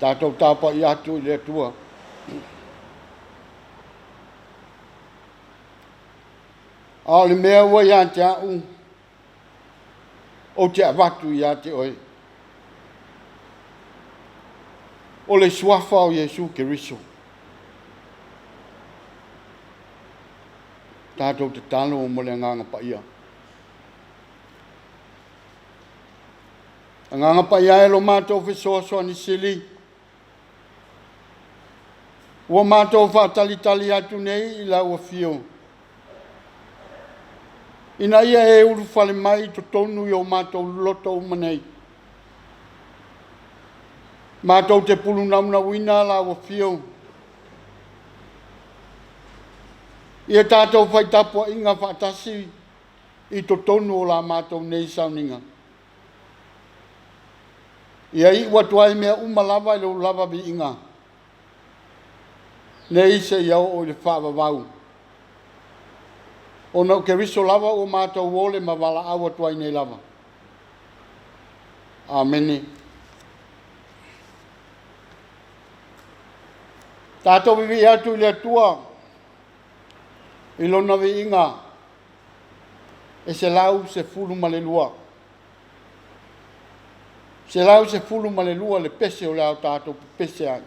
Tatou tapuai atu i le Atua. A o le mea ua ia te au, ou te avatu ia te oe, o le suafa o Iesu Keriso. Tatou tatalo mo le Agaga Paia. Agaga Paia e lo matou fesoasoani sili, ua matou faatalitali atu nei i lau afio, ina ia e ulufale mai i totonu i o matou loto uma nei. Matou te pulunaunauina lau afio, ia tatou fai tapuaiga faatasi i totonu o la matou nei sauniga. Ia iu atu ai mea uma lava i lou lava viiga, nei seia oo i le faavavau, ona o Keriso lava ua matou ole ma valaau atu ai nei lava. Amene. Tatou vivii atu i le Atua i lona viiga e 112. 112 le pese o le a tatou pepese ai.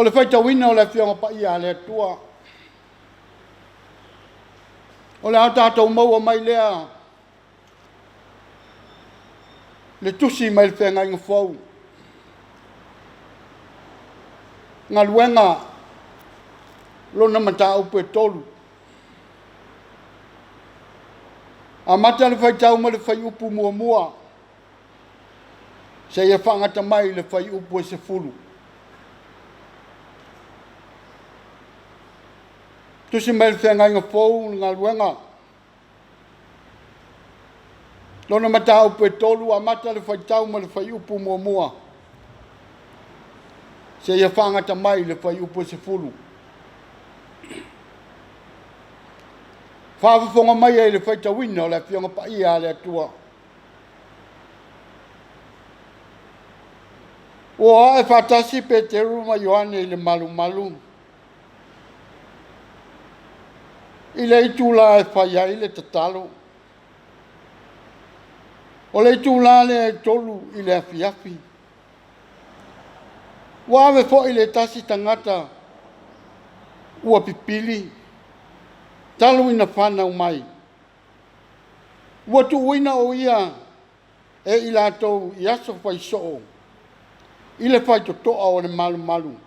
O le faitauina o le Afioga Paia a le Atua, o le a tatou maua mai lea le tusi mai le Feagaiga Fou, galuega lona mataupu e 3. Amata le faitau mai le fuaiupu 1 seia faagata mai le fuaiupu e 10. Tusi mai le Feagaiga Fou le galuega lona mataupu e 3, amata le faitau mai le fuaiupu 1 seia faagata mai le fuaiupu e 10. Faafofoga mai ai le faitauina o le Afioga Paia a le Atua. Ua ae faatasi Peteru ma Ioane i le malumalu i le itula e fai ai le tatalo. O le itula lea e 3 i le afiafi. Ua ave foi le tasi tagata ua pipili talu ina fanau mai. Ua tuuina o ia e i latou i aso faisoo i le faitotoa o le malumalu,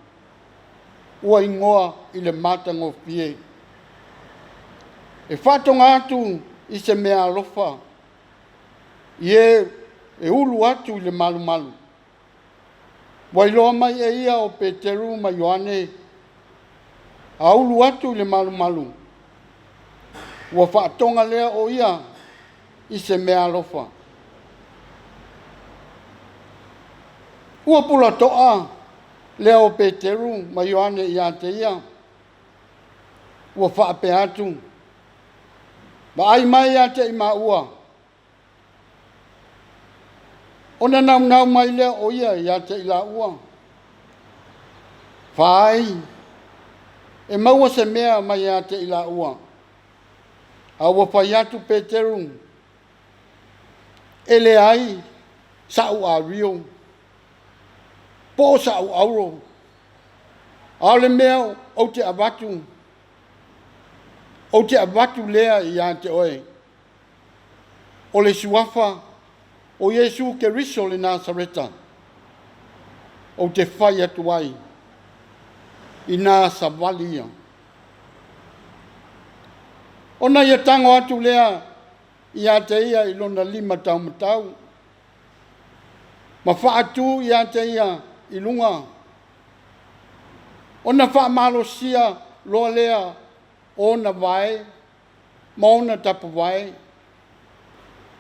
ua igoa i le matagofie, e faatoga atu i se meaalofa i e e ulu atu i le malumalu. Ua iloa mai e ia o Peteru ma Ioane a ulu atu i le malumalu, ua faatoga lea o ia i se meaalofa. Ua pulatoa lea o Peteru ma Ioane ia te ia, ua faapea atu, vaai mai ia te i maua. Ona naunau mai lea o ia ia te i laua, fai e maua se mea mai ia te i laua. A ua fai atu Peteru, e leai sa'u ario po o sa'u auro, a o le mea ou te avatu, ou te avatu lea ia te oe, o le suafa o Iesu Keriso o le Nasareta, ou te fai atu ai, ina savali ia. Ona ia tago atu lea ia te ia i lona lima taumatau ma faatu ia te ia i luga, ona faamalosia loa lea o ona vae ma ona tapuvae,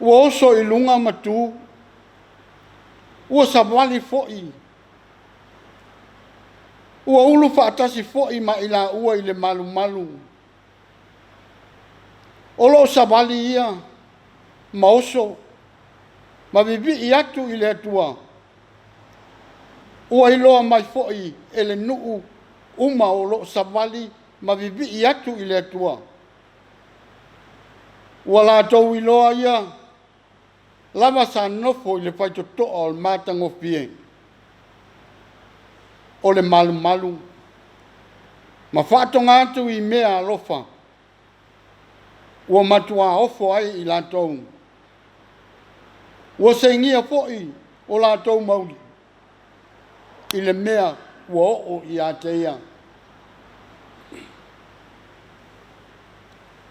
ua oso i luga ma tu, ua savali foi, ua ulu faatasi foi ma i laua i le malumalu. O lo o savali ia ma oso ma vivii atu i le Atua. Ua iloa mai foi e le nuu uma o lo o savali ma vivii atu i le Atua. Ua latou iloa ia lava sa nofo i le faitotoa o le matagofie o le malumalu ma faatoga atu i mea alofa, ua matua ofo ai i latou. Ua seigia foi o latou mauli i le mea ua oo ia te ia.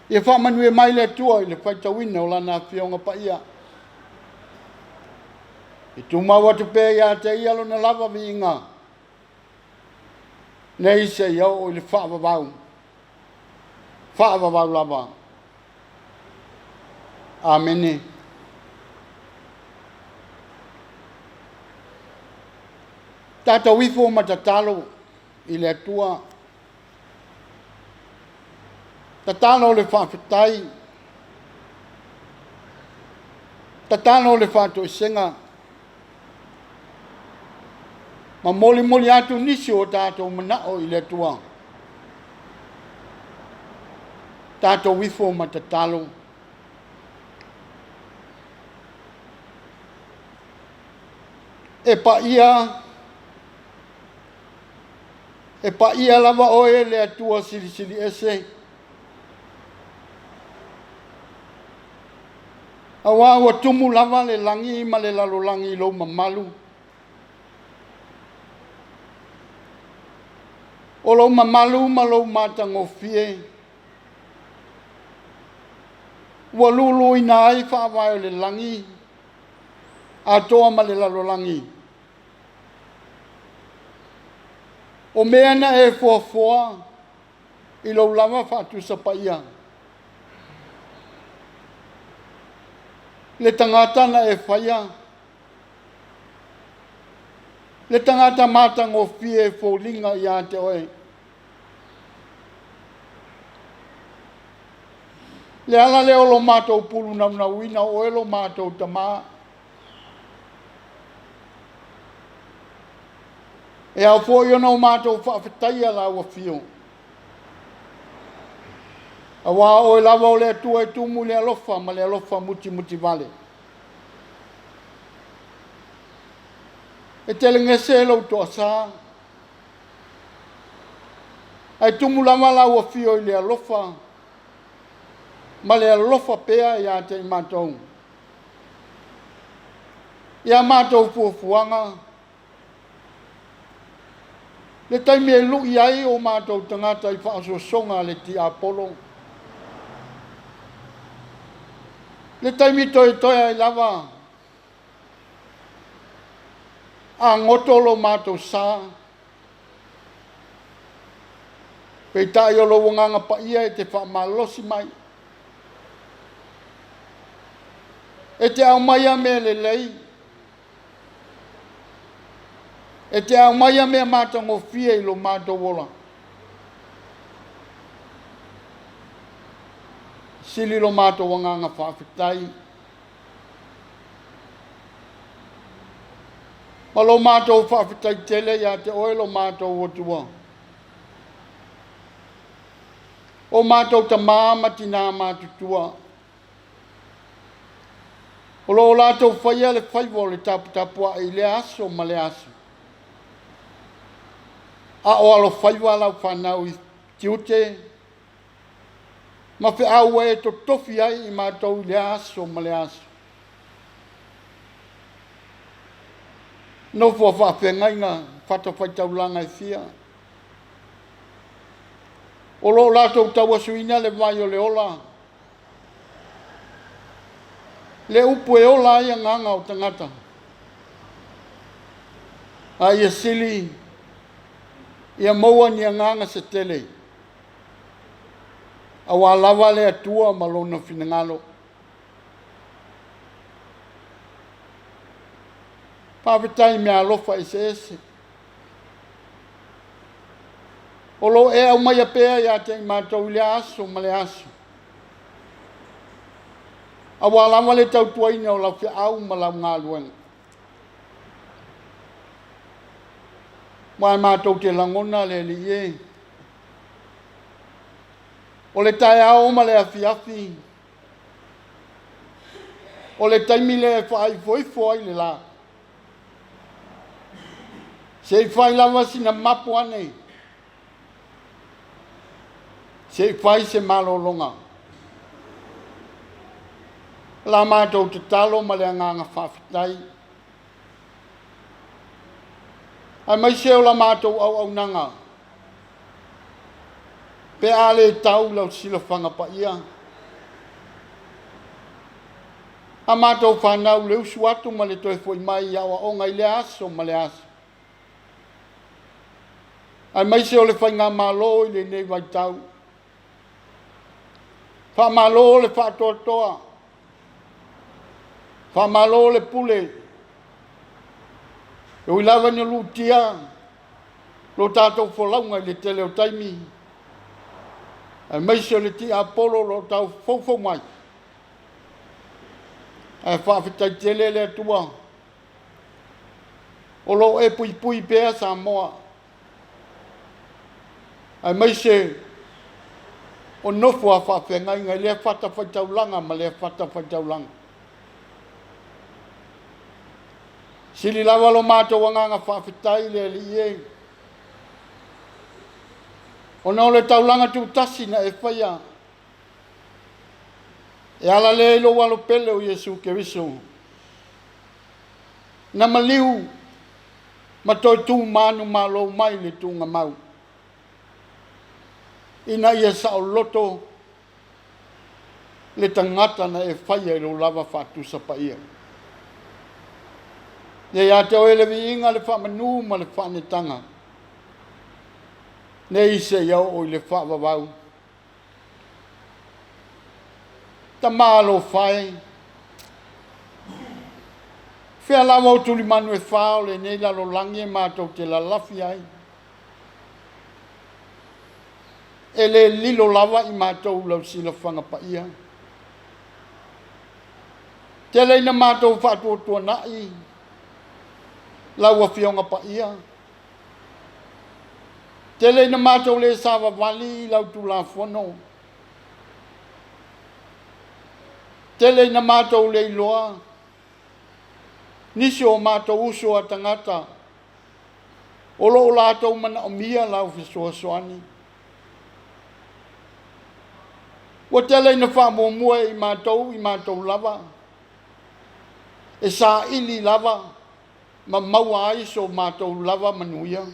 Ia faamanuia mai le Atua i le faitauina o Lana Afioga Paia. E tumau atu pea ia te ia lona lava viiga, nei seia oo i le faavavau, faavavau lava. Amene. Tatou ifo ma tatalo i le Atua. Tatalo le faafetai, tatalo le faatoesega, ma molimoli atu nisi o tatou manao i le Atua. Tatou ifo ma tatalo. E paia, E paia lava oe e le Atua Silisili Ese, auā ua tumu lava le lagi ma le lalolagi i lou mamalu. O lou mamalu ma lou matagofie ua luluina ai faavae o le lagi atoa ma le lalolagi. O mea na e foafoa i lou lava faatusa paia, le tagata na e faia, le tagata matagofie e foliga ia te oe. Le ala lea o lo matou pulu naunauina o oe lo matou Tamā. E ao foi ona o matou faafetaia lau afio, auā o oe lava o le Atua e tumu i le alofa ma le alofa mutimutivale. E telegese lou toasā, ae tumu lava lau afio i le alofa ma le alofa pea ia te i matou. I a matou fuafuaga, le taimi e lui ai o matou tagata i faaosoosoga a le tiapolo, le taimi toetoe ai lava a goto lo matou sa, peitai o lou Agaga Paia e te faamalosi mai, e te aumaia mea lelei, e te aumaia mea matagofie i lo matou ola. Sili lo matou agaga faafetai ma lo matou faafetai tele ia te oe lo matou Atua. O matou tamā ma tinā matutua, o lo o latou faia le faiva o le taputapuai i lea aso ma lea aso, a o alofaiva lau fanau i tiute ma feau ua e totofi ai i matou i lea aso ma lea aso. Nofo a faafeagaiga fatafaitaulaga e fia, o lo o latou tauasuina le vai o le ola, le upu e ola ai agaga o tagata, a ia sili ia maua ni agaga se tele, auā lava le Atua ma Lona finagalo. Faafetai i meaalofa eseese o lo o e aumaia pea ia te i matou i lea aso ma lea aso, auā lava le tautuaina o lau feau ma lau galuega. Aua matou te lagona le Alii e, o le taeao ma le afiafi, o le taimi lea e faaifoifo ai le la, se i fai lava sina mapu ane, se i fai se malologa. La matou tatalo ma le agaga faafetai, aemaise o la matou auaunaga, pe a le tau lau silafaga paia, a matou fanau le usu atu ma le toe foi mai i aoaoga i lea aso ma lea aso, aemaise o le faigamalo i lenei vaitau. Faamalo le faatoatoa, faamalo le pule, e ui lava ina lutia lo tatou folauga i le tele o taimi, aemaise o le tiapolo o lo o tau foufou mai, ae faafetai tele le Atua o lo o e puipui pea Samoa, aemaise o nofo a faafeagaiga i lea fatafaitaulaga ma lea fatafaitaulaga. Sili lava lo matou agaga faafetai le Alii e. Ona o le taulaga tutasi na e faia e ala lea i lou alo pele o Iesu Keriso, na maliu ma toe tu manumalo mai le tuugamau, ina ia saoloto le tagata na e faia i lou lava faatusa paia. Ia ia te oe le viiga, le faamanu ma le faanetaga, nei seia oo i le faavavau. Tama alofa e, fea lava o tulimanu e fa o lenei lalolagi e matou te lalafi ai, e le lilo lava i matou lau silafaga paia. Tele ina matou faatuatuanai lau Afioga Paia, tele ina matou le savavali i lau Tulafono, tele ina matou le iloa nisi o matou uso a tagata o lo o latou manaomia lau fesoasoani. Ua tele ina faamuamua e i matou i matou lava, e saili lava ma maua ai so matou lava manuia.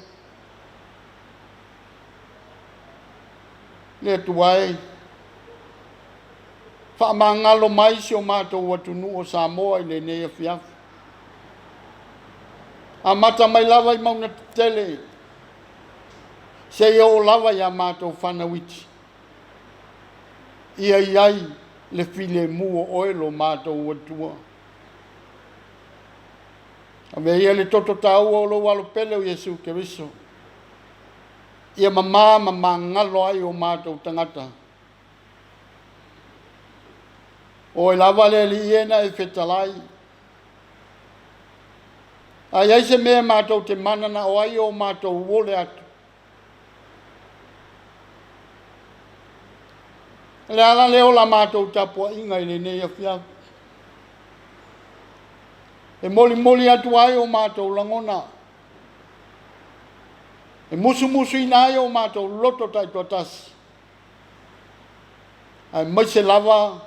Le Atua e, faamagalo mai si o matou atunuu o Samoa i lenei afiafi. Amata mai lava i mauga tetele seia oo lava ia matou fanau iti. Ia i ai le filemu o oe lo matou Atua. Ave ia le toto taua o lou alo pele o Iesu Keriso, ia mamā ma magalo ai o matou tagata. O oe lava le Alii e na e fetalai. A i ai se mea matou te mananao ai o matou ole atu. O le ala lea o la matou tapuaiga i lenei afiafi. E molimoli atu ai o matou lagona, e musumusuina ai o matou loto taitoatasi, aemaise lava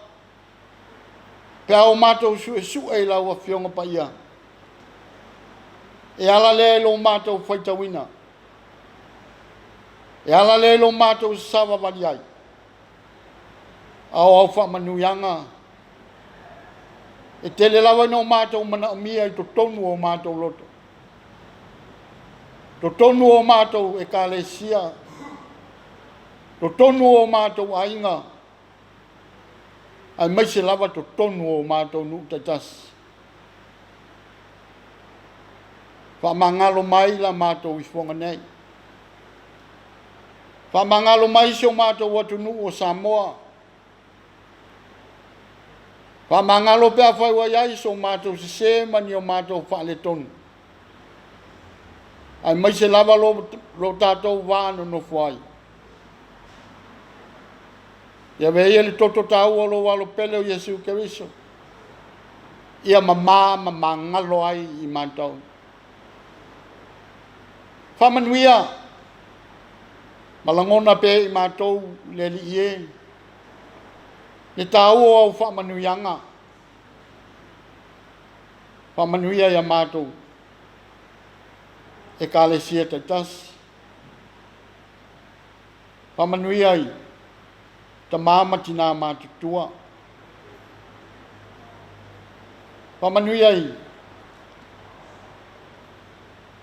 pe a o matou suesue i lau Afioga Paia. E ala lea i lo matou faitauina, e ala lea i lo matou savavali ai, a o au faamanuiaga e tele lava ina o matou manaomia i totonu o matou loto, totonu o matou ekalesia, totonu o matou aiga, aemaise lava totonu o matou nuu taitasi. Faamagalo mai la matou ifoga nei. Faamagalo mai si o matou atunuu o Samoa. Faamagalo pe afai ua i ai so matou sese ma ni o matou faaletonu, aemaise lava lo tatou va nonofo ai. Ia avea ia le toto taua o lou alo pele o Iesu Keriso, ia mamā ma magalo ai i matou. Faamanuia ma lagona pea i matou le Alii e, le taua o au faamanuiaga. Faamanuia ia matou ekalesia taitasi. Faamanuia i tama ma tina matutua. Faamanuia i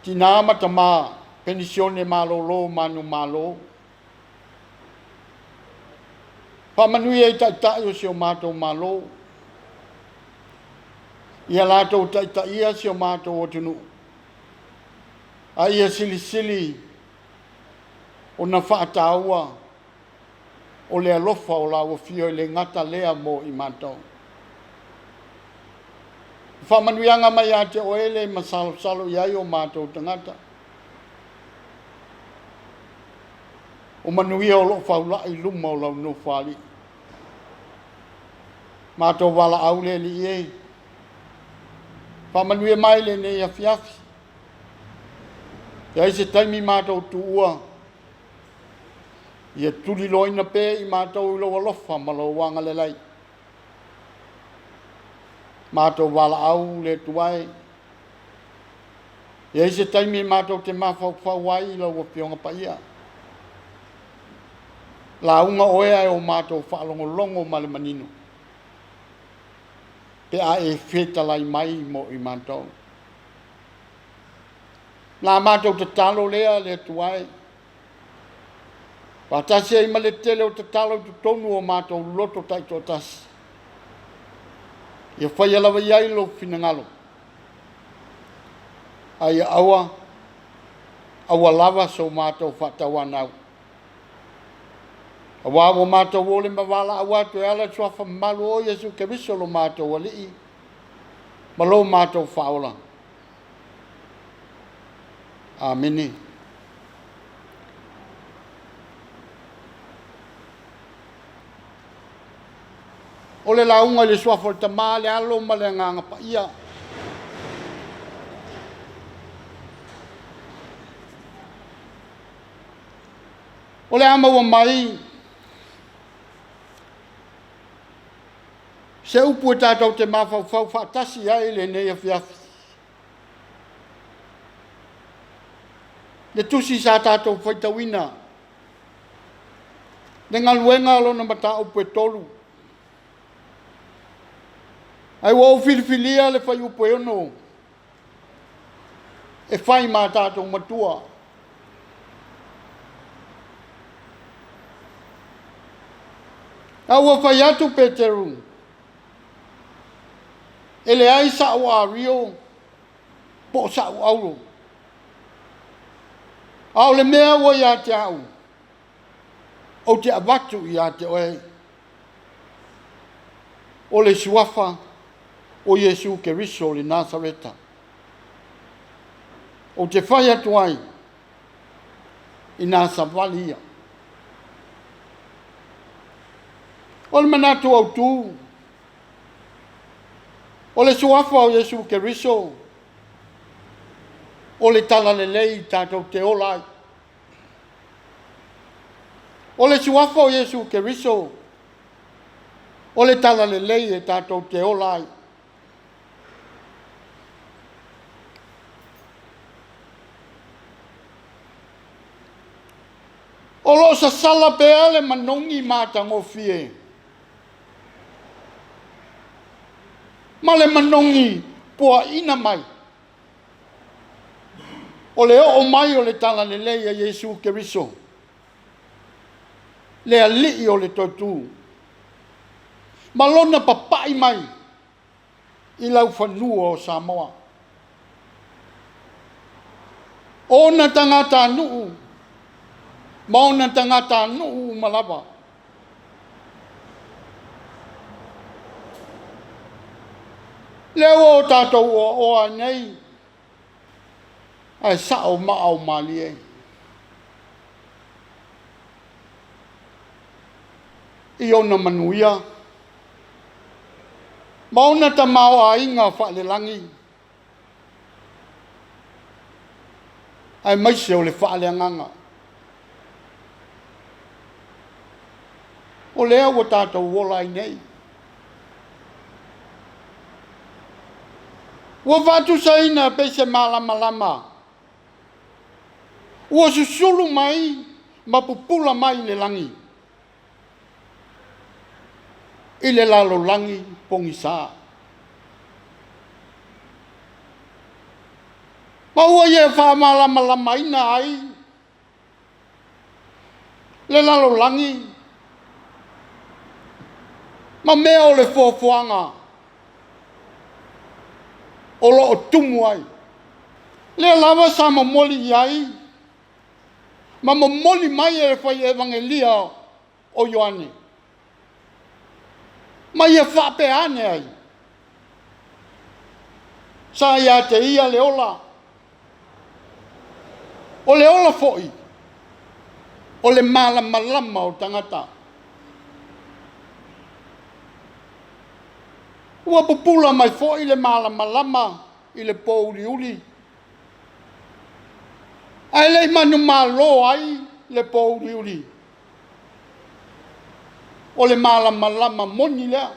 tina ma tama penisione malolo manumalo. Faamanuia i taitai o si o matou Malo, ia latou taitaia si o matou atunuu, a ia silisili ona faataua o le alofa o lau Afio e le gata lea mo i matou. O faamanuiaga mai ia te oe le masalosalo i ai o matou tagata. O manuia o lo o faulai i luma o lau Nofoalii. Matou valaau le Alii e, faamanuia mai lenei afiafi. E ai se taimi matou tuua. Ia tuliloaina pea i matou i lou alofa ma lou agalelei. Matou valaau le Atua e. E i ai se taimi matou te mafaufau ai i lau Afioga Paia. Lauga oe ae o matou faalogologo ma le manino pe a e fetalai mai mo i matou. La matou tatalo lea le Atua e, faatasi ai ma le tele o tatalo i totonu o matou loto taitoatasi. Ia faia lava i ai lou finagalo, a ia aua, aua lava so matou faatauanau. Aua ua matou ole ma valaau atu e ala i le suafa mamalu o Iesu Keriso lo matou Alii ma lo matou Faaola. Amene. O le lauga i le suafa o le Tama, le Alo ma le Agaga Paia. O le a maua mai se upu e tatou te mafaufau faatasi ai i lenei afiafi. Le tusi sa tatou faitauina, le galuega lona mataupu e 3. Ae ua ou filifilia le fuaiupu e 6 e fai ma tatou matua. A ua fai atu Peteru, e leai sa'u ario po o sa'u auro, a o le mea ua ia te au, ou te avatu ia te oe, o le suafa o Iesu Keriso o le Nasareta. Ou te fai atu ai, ina savali ia. O le manatu autu, o le suafa o Iesu Keriso, o le talalelei tatou te ola ai. O le suafa o Iesu Keriso, o le talalelei e tatou te ola ai. O lo o sasala pea le manogi matagofie ma le manogi puaina mai o le oo mai o le talalelei a Iesu Keriso, le Alii o le Toetu, ma lona papai mai i laufanua o Samoa. O ona tagatanuu ma ona tagatanuu uma lava. Lea ua o tatou oaoa nei, ae sao maa o malie. I ona manuia ma ona tamaoaiga faalelagi, aemaise o le faaleagaga. O lea ua tatou ola ai nei. Ua faatusaina pei se malamalama ua susulu mai ma pupula mai le lagi i le lalolagi pogisa. Ma ua ia faamalamalamaina ai le lalolagi ma mea o le foafoaga o lo o tumu ai. Lea lava sa momoli i ai ma momoli mai e le fai evagelia o Ioane, ma ia faapea ane ai, sa ia te ia le ola, o le ola foi o le malamalama o tagata. Ua pupula mai foi le malamalama i le pōuliuli, ae le i manumalo ai le pōuliuli. O le malamalama moni lea.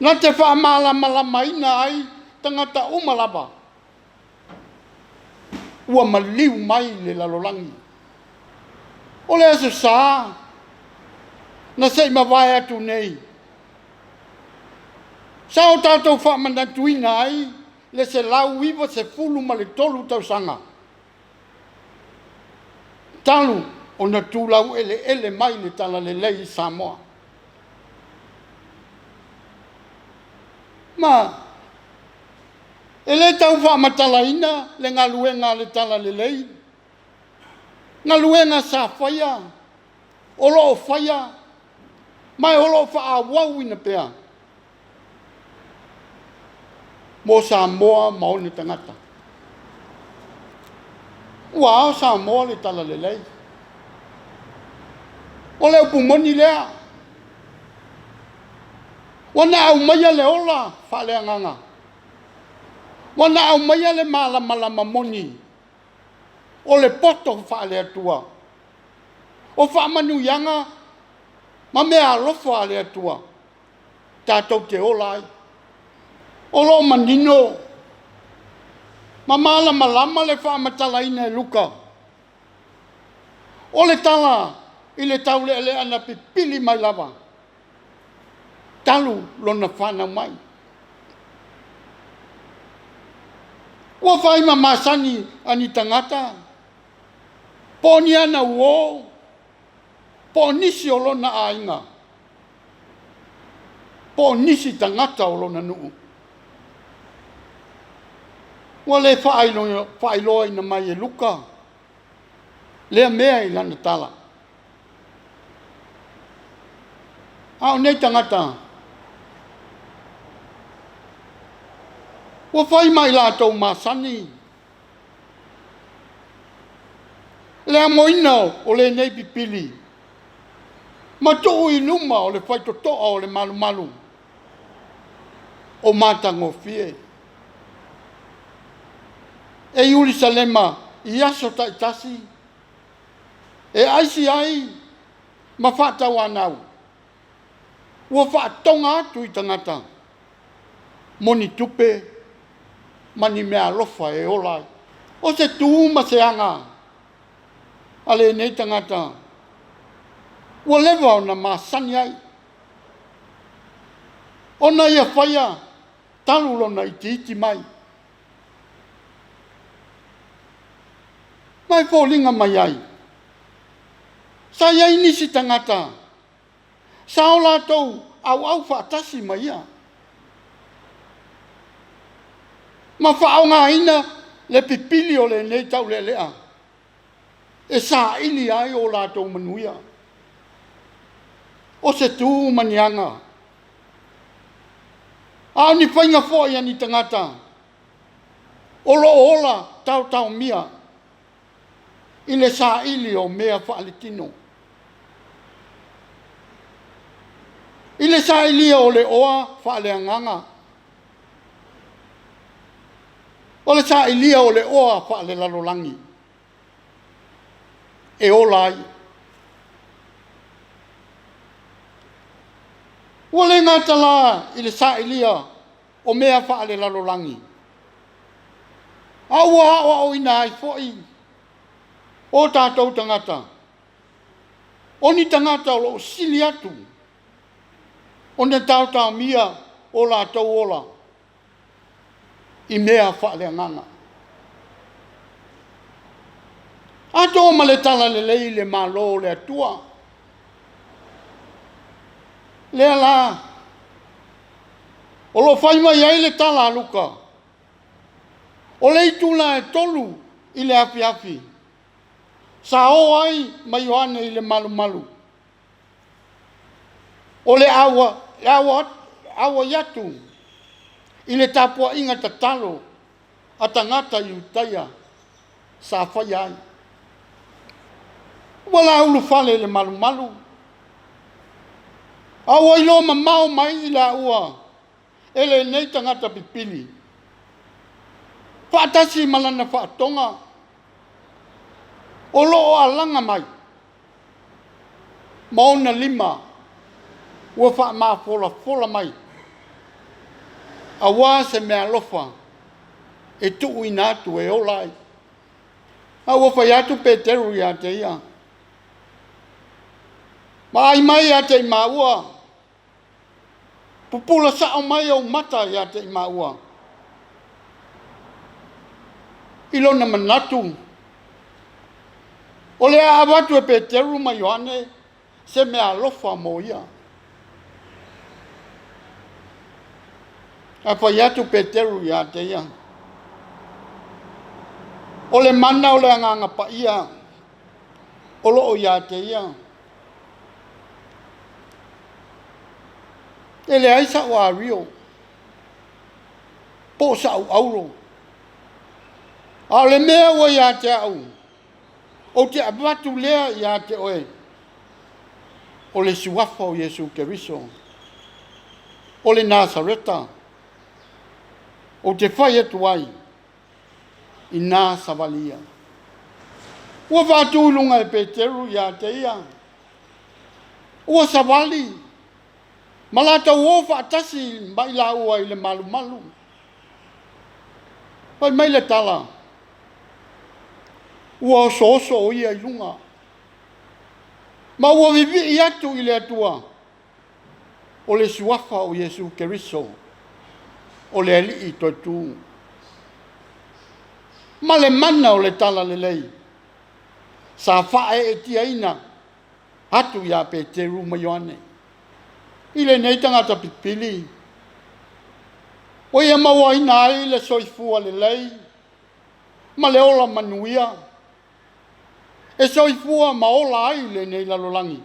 Na te faamalamalamaina ai tagata uma lava ua maliu mai le lalolagi. O le Aso Sa na se i mavae atu nei, sa o tatou faamanatuina ai le 193 tausaga talu ona tu laueleele mai le Talalelei i Samoa. Ma e le tau faamatalaina le galuega a le Talalelei, galuega sa faia, o lo o faia, ma o lo o faaauauina pea mo Samoa ma ona tagata. Ua ao Samoa le Talalelei. O le upu moni lea. Ua na aumaia le ola faaleagaga, ua na aumaia le malamalama moni o le poto faale-Atua, o faamanuiaga ma meaalofa a le Atua tatou te ola ai. O lo o manino ma malamalama le faamatalaina e Luka. O le tala i le taulealea na pipili mai lava talu lona fanau mai. Ua fai ma masani a ni tagata, po o ni ana uo, po o nisi o lona aiga, po o nisi tagata o lona nuu. Ua le faailoaina mai e Luka lea mea i lana tala. A o nei tagata ua fai ma i latou masani le amoina o lenei pipili ma tuu i luma o le faitotoa o le malumalu o matagofie e Ierusalema i aso taitasi e aisi ai ma faatauanau ua faatoga atu i tagata mo ni tupe ma ni meaalofa e ola ai. O se tu ma se aga a lenei tagata ua leva ona masani ai ona ia faia talu lona itiiti mai. Ma e foliga mai ai, sa i ai nisi tagata sa o latou auau faatasi ma ia ma faaaogaina le pipili o lenei taulealea e saili ai o latou manuia. O se tu ma ni aga, a o ni faiga foi a ni tagata o lo o ola taotaomia i le saili o mea faaletino, i le sailia o le oa faaleagaga, o le sailia o le oa faalelalolagi e ola ai. Ua le gata la i le sailia o mea faalelalolagi, a ua aoaoina ai foi o tatou tagata, o ni tagata o lo o sili atu ona taotaomia o latou ola i mea faaleagaga. Atoa ma le talalelei i le Malo o le Atua. Lea la o lo o fai mai ai le tala a Luka, o le itula e 3 i le afiafi, sa o ai ma Ioane i le malumalu, o le auai atu i le tapuaiga tatalo a tagata Iutaia sa faia ai. Ua laulufale i le malumalu, a ua iloa mamao mai i laua e lenei tagata pipili faatasi ma lana faatoga o lo o alaga mai. ma ona lima ua faamafolafola mai aua se meaalofa e tuuina atu e ola ai. A ua fai atu Peteru ia te ia, Vaai mai ia te i maua, pupula sao mai ou mata ia te i maua. I lona manatu, o le a avatu e Peteru ma Ioane se meaalofa mo ia. Ae fai atu Peteru ia te ia, O le mana o le Agaga Paia o lo o ia te ia. E leai sa'u ario po o sa'u auro, a o le mea ua ia te au, ou te avatu lea ia te oe, o le suafa o Iesu Keriso o le Nasareta, ou te fai atu ai, ina savali ia. Ua faatu i luga e Peteru ia te ia, ua savali ma latou o faatasi ma i laua i le malumalu. Fai mai le tala, ua osooso o ia i luga, ma ua vivii atu i le Atua, o le suafa o Iesu Keriso, o le Alii toetū, ma le mana o le talalelei sa faaeetiaina atu ia Peteru ma Ioane. I lenei tagata pipili, ua ia mauaina ai le soifua lelei ma le ola manuia e soifua ma ola ai lenei lalolagi.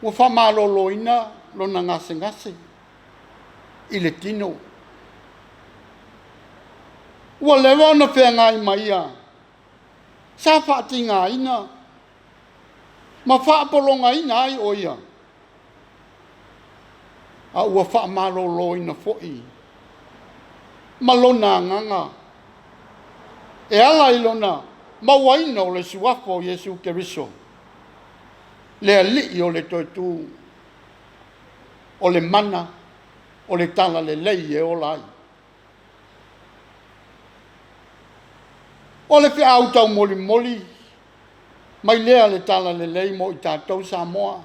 Ua faamaloloina lona gasegase i le tino. Ua leva ona feagai ma ia, sa faatigaina ma faapologaina ai o ia, a ua faamaloloina foi ma lona agaga e ala i lona mauaina o le suafa o Iesu Keriso, le Alii o le Toetū, o le mana o le talalelei e ola ai. O le feau taumolimoli mai lea a le talalelei mo i tatou Samoa,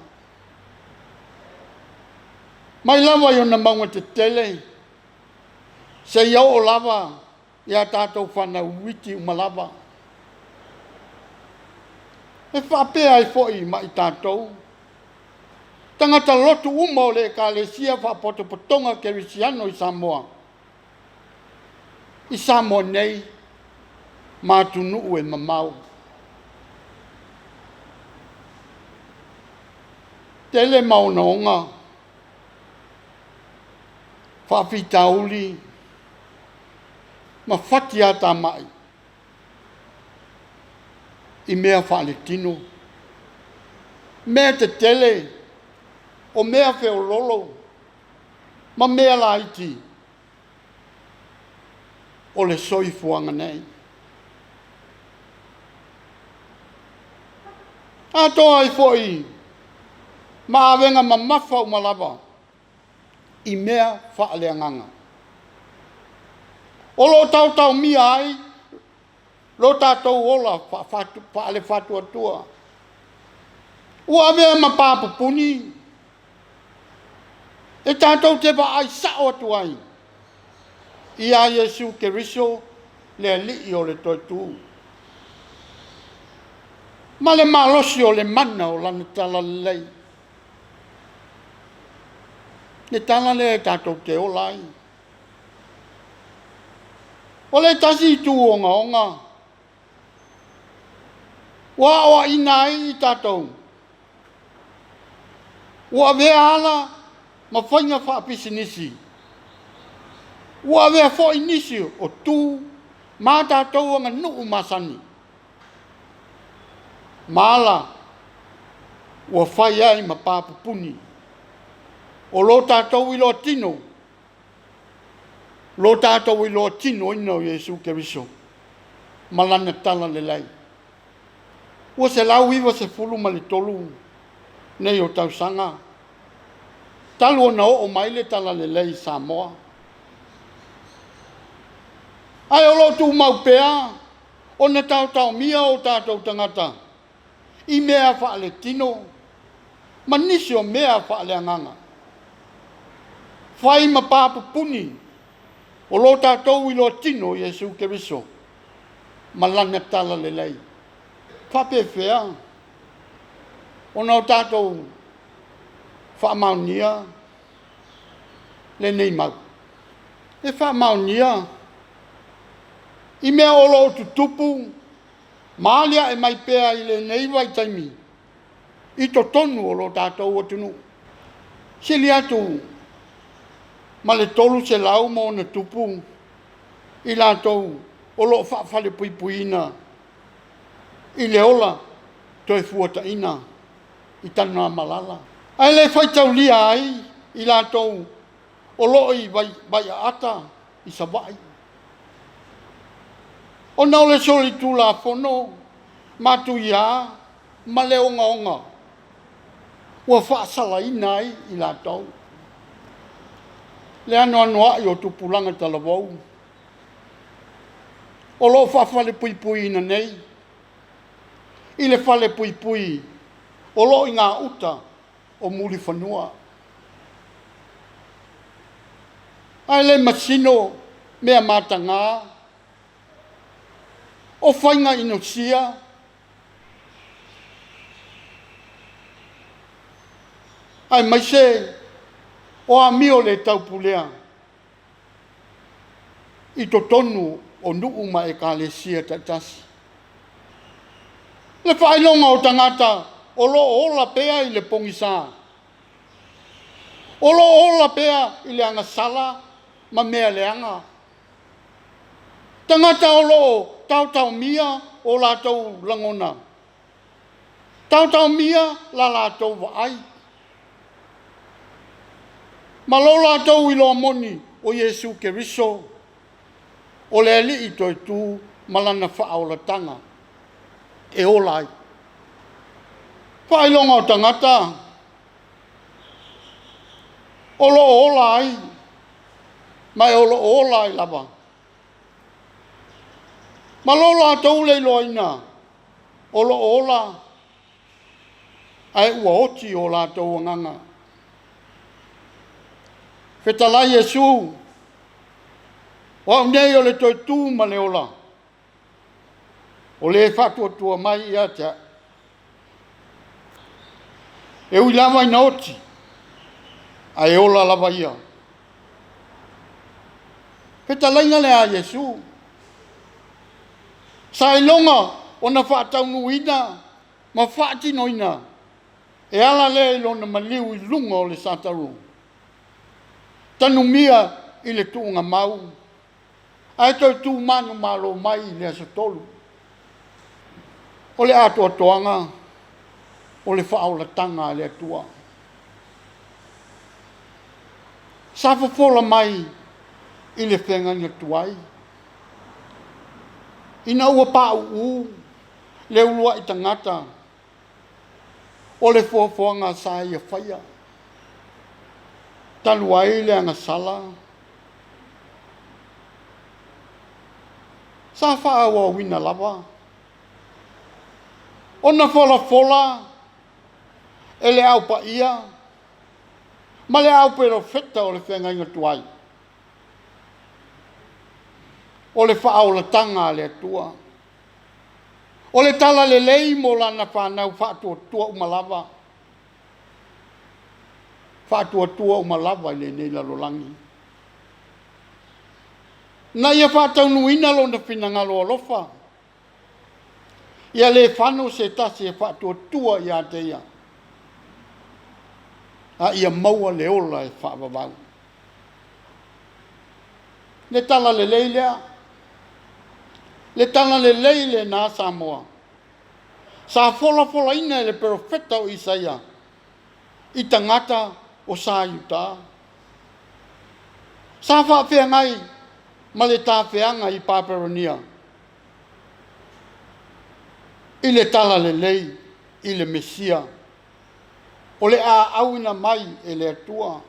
mai lava i ona mauga tetele seia oo lava ia tatou fanau iti uma lava. E faapea ai foi ma i tatou, tagata lotu uma o le Ekalesia Faapotopotoga Kerisiano i Samoa, i Samoa nei ma atunuu e mamao. Tele ma ogaoga faafitauli ma fatiatamai i mea faaletino, mea tetele, o mea feoloolo ma mea laiti o le soifuaga nei. Atoa ai foi ma avega mamafa uma lava i mea faaleagaga. O lo o taotaomia ai lo tatou ola faale-faatuatua, ua avea ma pa pupuni e tatou te vaai sao atu ai ia Iesu Keriso le Alii o le Toetū, ma le malosi o le mana o Lana talalelei, le tala lea e tatou te ola ai. O le tasi itu ogaoga ua aoaina ai i tatou, ua avea ala ma faiga faapisinisi, ua avea foi nisi o tu ma tatou aganuu masani ma ala ua fai ai ma pa pupuni o lo tatou iloa tino, lo tatou iloa tinoina o Iesu Keriso ma lana talalelei. Ua 193 nei o tausaga talu ona oo mai le Talalelei i Samoa. Ae o lo o tumau pea ona taotaomia o tatou tagata i mea faaletino ma nisi o mea faaleagaga, fai ma papupuni o lo tatou iloa tino Iesu Keriso ma lana talalelei. Faapefea ona o tatou faamaonia lenei mau? E faamaonia i mea o lo o tutupu ma aliae mai pea i lenei vaitaimi i totonu o lo tatou atunuu. Sili atu ma le 300 ma ona tupu i latou o lo o faafalepuipuiina i le ola Toefuataiga i Tanumalala, ae le faitaulia ai i latou o lo o i Vaiaata i Savaii, ona o le solitulafono matuia ma le ogaoga ua faasalaina ai i latou. Le anoanoai o tupulaga talavou o lo o faafalepuipuiina nei i le falepuipui o lo o i gauta o Mulifanua, ae le masino mea mataga o faiga inosia aemaise o amio le taupulea i totonu o nuu ma ekalesia taitasi. Le faailoga o tagata o lo o ola pea i le pogisa, o lo o ola pea i le agasala ma mea leaga, tagata o lo o taotaomia o latou lagona, taotaomia la latou vaai ma lo latou iloa moni o Iesu Keriso o le Alii toetu ma lana faaolataga e ola ai. Faailoga o tagata o lo o ola ai ma o lo o ola ai lava ma lo latou le iloaina o lo o ola ae ua oti o latou agaga. Fetalai Iesu, o au nei o le toe tu ma le ola, o le faatuatua mai ia te au. E ui lava ina oti, ae ola lava ia. Fetalaiga lea a Iesu, sa iloga ona faataunuuina ma faatinoina e ala lea i lona maliu i luga o le satauro, tanumia i le tuugamau ae toe tu manumalo mai i le aso 3. O le atoatoaga o le faaolataga a le Atua. Sa fofola mai i le feagaiga tuai ina ua pauu le uluai tagata o le foafoaga sa ia faia talu ai le agasala sa faaauauina lava ona folafola e le Au Paia ma le Au Perofeta o le feagaiga tuai o le faaolataga a le Atua, o le talalelei mo lana fanau faatuatua uma lava, faatuatua uma lava i lenei lalolagi, na ia faataunuuina lona finagalo alofa, ia le fano se tasi e faatuatua ia te ia, a ia maua le ola e faavavau. Le talalelei lea, le talalelei lena Samoa, sa folafolaina e le perofeta o Isaia i tagata o sa Iuta. Sa faafeagai ma le tafeaga i Papelonia. i le talalelei i le Mesia o le a auina mai e le Atua.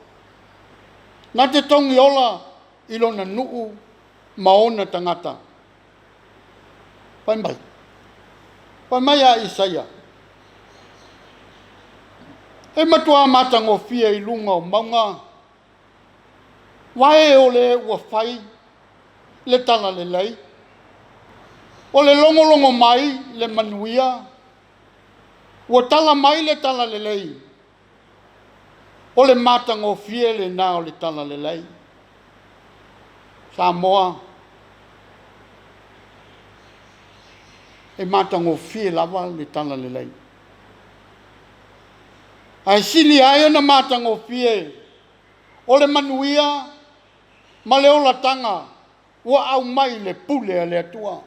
Na te togiola i lona nuu ma ona tagata. Fai mai, fai mai a Isaia, e matua matagofie i luga o mauga, vae o le ua fai le talalelei, o le logologo mai le manuia, ua tala mai le talalelei, o le matagofie lena o le talalelei. Samoa, e matagofie lava le talalelei, ae sili ai ona matagofie o le manuia ma le olataga ua aumai le pule a le Atua.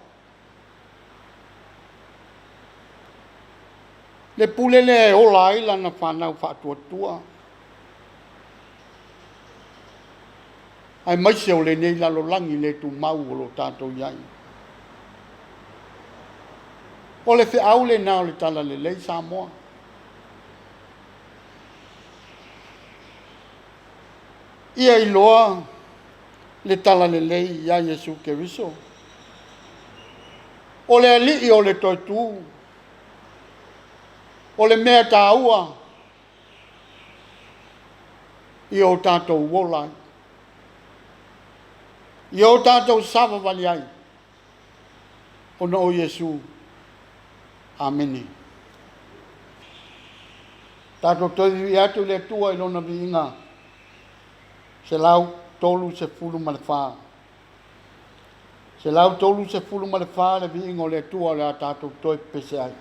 Le pule lea e ola ai lana fanau faatuatua, aemaise o lenei lalolagi le tumau o lo o tatou i ai. O le feau lena o le talalelei Samoa. Ia iloa le talalelei ia Iesu Keriso, o le alii o le toe tu, o le mea taua ia o tatou ola ai, ia o tatou savavali ai, ona o Iesu. Amene. Tatou toe vivii atu i le Atua i lona viiga 134. 134 le viiga o le Atua o le a tatou toe pepese ai.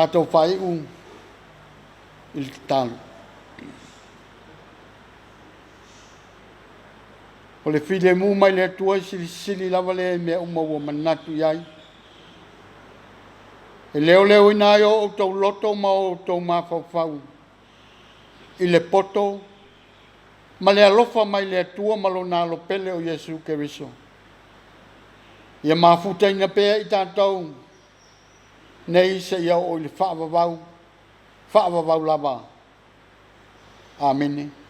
Tatou faaiu i le tatalo. O le filemu mai le Atua e silisili lava lea i mea uma ua manatu i ai. E leoleoina ai o outou loto ma o outou mafaufau i le poto ma le alofa mai le Atua ma lona alo pele o Iesu Keriso. Ia mafutaina pea i tatou nei seia oo i le faavavau, faavavau lava. Amene.